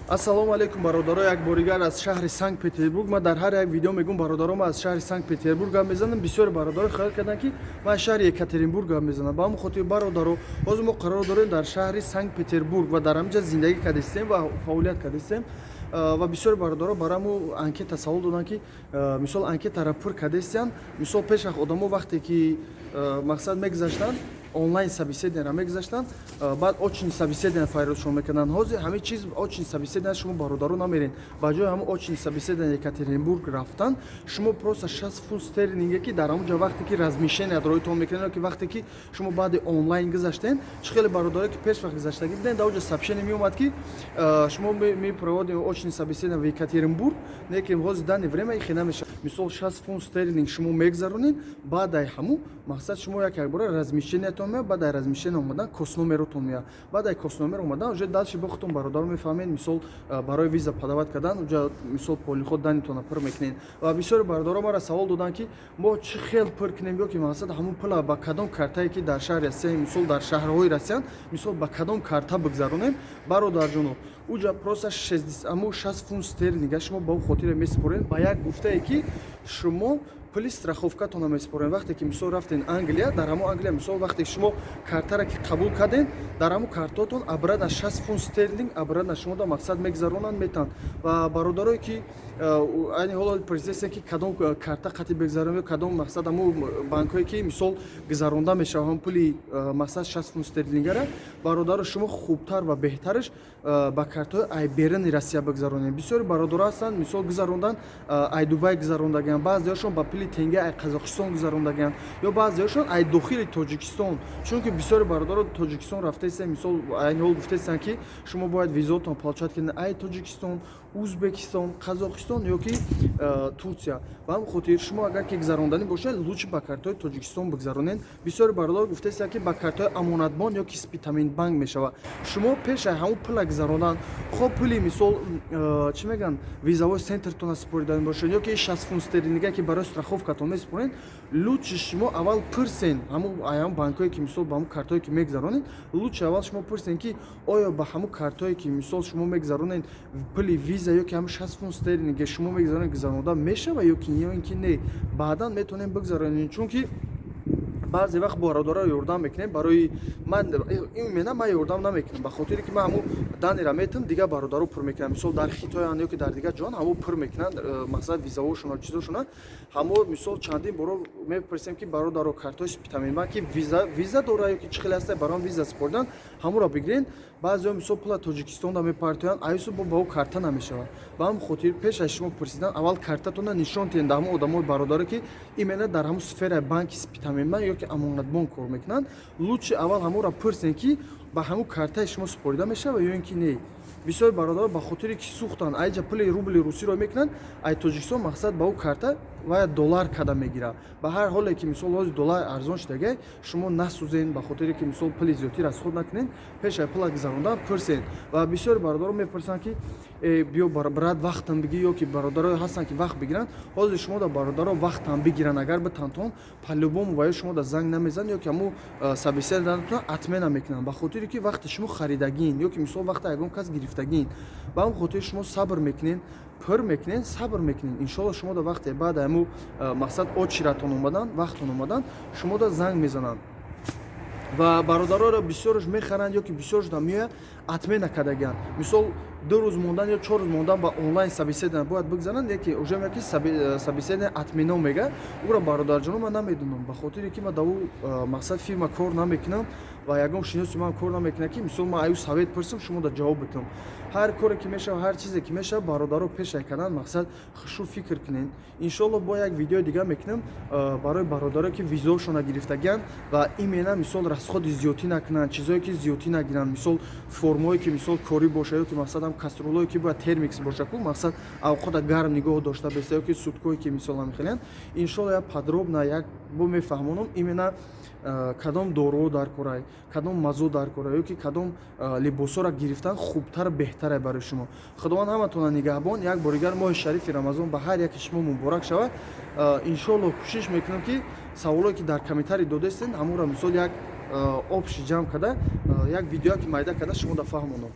Ассалому алайкум, бародаро! Як боригар аз шаҳри Санкт Петербург. Ман дар ҳар як видео мегӯм, бародаро, ман аз шаҳри Санкт Петербург гап мезанам. Бисёри бародаро хаёл карданд, ки ман аз шаҳри Екатеринбург гап мезанам. Ба ҳамон хотир, бародаро, ҳозир мо қарор дорем дар шаҳри Санкт Петербург ва дар ҳаминҷа зиндагӣ кардистем ва фаъолият кардистем. Ва бисёри бародаро бараму анкета савол доданд, ки мисол, анкетара пур кардестиянд. Мисол, пеш вақт одамо вақте ки мақсад мегузаштанд, онлайн собеседованиеро мегузаштанд, баъд очный собеседование файродшон мекарданд. Ҳозир ҳамин чиз, очный собеседование, шумо, бародаро, намерен. Ба ҷои ҳамон очный собеседование Екатеринбург рафтан, шумо просто 60 фунт стерлинге, ки дар ҳамон ҷо вақте ки размещение роитон мекунед, ки вақте ки шумо баъди онлайн гузаштен, чӣ хеле бародаро, ки пеш вақт гузаштагӣ буден, дар оҷа сообщение меомад, ки шумо мы проводим очный собеседование в Екатеринбург. Не ки ҳозир данный время ихе намешавад. Мисол, 60 фунт стерлинг шумо мегузаронед, баъд ай ҳамун мақсад шумо як якбора размещениятон меяд. Баъд ай размещение омадан косномеротон меяд. Баъд ай косномер омадан, уже дальше бо худтон, бародаро, мефаҳмед. Мисол, барои виза подавать кардан уҷа, мисол, полиход данитона пур мекунед. Ва бисёри бародаро мара савол доданд, ки мо чӣ хел пур кунем ё ки мақсад ҳамун пула ба кадом картае, ки дар шаҳри Россия, мисол, дар шаҳрҳои Россиян, мисол, ба кадом карта бигзаронем. Бародарҷоно, уҷа просто ҳамун 60 фунт стерлинга шумо ба хотире месупоред, ба як гуфтае, ки шумо пули страховкатона месупорем. Вақте ки, мисол, рафтен Англия, дар ҳамон Англия, мисол, вақте шумо картара ки қабул карден, дар ҳамон картотон обратно 60 фунт стерлинг обратно шумо да мақсад мегузаронанд, метанд. Ва бародарое, ки айни ҳоло пурсидастем, ки кадом карта қатъи бигзаронем ё кадом мақсад ҳамун банкҳое, ки, мисол, гузаронда мешавад ҳамон пули мақсад 60 фунт стерлингара, бародаро, шумо хубтар ва беҳтараш ба картҳои ай беруни Россия бигзаронем. Бисёри бародаро ҳастанд, мисол, гузарондан ай Дубай гузарондагианд, баъзеҳошон ба пули тенге ай Қазоқистон гузарондагианд ё баъзеҳошон ай дохили Тоҷикистон, чунки бисёри бародаро Тоҷикистон рафтаистанд. Мисол, айни ҳол гуфтаистанд, ки шумо бояд визаотон получать кунед ай Тоҷикистон, Узбекистон, Қазоқистон ё ки Турсия. Ба ҳамин хотир шумо агар ки гузаронданӣ бошед, лучше ба картҳои Тоҷикистон бигзаронед. Бисёри бародаро гуфтаистанд, ки ба картҳои Амонатбонк ё ки Спитамен банк мешавад. Шумо пеш ай ҳамон пула гузарондан, хоб пули, мисол, чӣ мегӯянд, визовой центртона супориданӣ бошед ё ки 60 фунт стерлинга, ки барои страховкатон месупоред, лучше шумо аввал пурсен ҳамун ҳамон банкҳое, ки, мисол, ба ҳамун картҳое, ки мегузаронед. Лучше аввал шумо пурсен, ки оё ба ҳамун картҳое, ки, мисол, шумо мегузаронед, пули виза ё ки ҳамун 60 фунт стерлинге шумо мегузаронед, гузаронда мешава ё ки ё ин ки не. Баъдан метавонем бигузаронем, чунки баъзе вақт бародаро ёрдам мекунем. Барои ман именно ман ёрдам намекунам, ба хотире ки ман ҳамун данныера метам, дигар бародаро пур мекунам. Мисол, дар Хитоянд ё ки дар дигар ҷоан ҳамо пур мекунанд, масалан, визаҳошона, чизошона ҳамо. Мисол, чандин боро мепурсем, ки бародаро, картҳои Спитаменбанк, ки виза дора ё ки чӣ хеле ҳаста, барои виза супоридан ҳамонро бигирен. Баъзеҳо, мисол, пула Тоҷикистонда мепартоянд, аюсу бо ба ӯ карта намешавад. Ба ҳамин хотир пеш аз шумо пурсидан аввал картатона нишон диҳед дар ҳамон одамои бародаро, ки именно дар ҳамон сфераи банки Спитаменбанк ё ки Амонатбонк кор мекунанд. Лучше аввал ҳамонро пурсен, ки ба ҳамон картаи шумо супорида мешавад ё ин ки не. Бисёри бародаро ба хотире ки сӯхтанд, айҷа пули рубли русиро мекунанд ай Тоҷикистон, мақсад, ба ӯ карта вая доллар када мегирад. Ба ҳар ҳоле ки, мисол, ҳозир доллар арзон шудагай, шумо насӯзен, ба хотире ки, мисол, пули зиёдтӣ расход накунед. Пеш ай пула гузарондан пурсен. Ва бисёри бародаро мепурсанд, ки биё, брат, вақтам бигир, ё ки бародарое ҳастанд, ки вақт бигиранд. Ҳозир шумо да, бародаро, вақтам бигиранд, агар битантон, по-любому ва ё шумо да занг намезананд ё ки ҳамун собеседованиятон отмена мекунанд, ба хотире ки вақти шумо харидагин ё ки, мисол, вақта ягон кас гирифтагин. Ба ҳамн хотир шумо сабр мекунед, пур мекунед, сабр мекунед. Иншолло, шумо да вақте баъд ҳаму мақсад очередатон омадан, вақтон омадан, шумо да занг мезананд. Ва бародароро бисёрш мехаранд ё ки бисёрш да меояд, отмена кардагианд. Мисол, 2 рӯз мондан ё 4 рӯз мондан ба онлайн собеседование бояд бигзаранд, яке уже меяд, ки собеседование отмена мега. Ӯро, бародарҷоно, ман намедонам, ба хотире ки ман дар ӯ мақсад фирма кор намекунам ва ягон шиноси ман кор намекунад, ки, мисол, ман аю совет пурсам, шумо да ҷавоб битам. Ҳар коре ки мешавад, ҳар чизе ки мешавад, бародаро, пешай кардан мақсад хушрӯ фикр кунед. Иншолло, бо як видеои дигар мекунам барои бародаро, ки визаошона гирифтагианд ва именно, мисол, расходи зиёдтӣ накунанд, чизое ки зиёдтӣ нагиранд. Мисол, формое, ки, мисол, корӣ боша ё ки мақсадам кастрюлое, ки бояд термикс боша ку, мақсад, авқота гарм нигоҳ дошта беста, ё ки суткое, ки, мисол, ҳамихелиянд. Иншолло, як подробно як бо мефаҳмонам, именно кадом доруо дар корай, кадом мазо дар кора ё ки кадом либосҳоро гирифтан хубтар, беҳтаре барои шумо. Худованд ҳаматона нигаҳбон. Як боригар моҳи шарифи Рамазон ба ҳар яки шумо муборак шавад. Иншолло, кӯшиш мекунам, ки саволое, ки дар комментарий додаистен, ҳамонро, мисол, як общий ҷамъ карда, як видеое ки майда карда, шумо да фаҳмонам.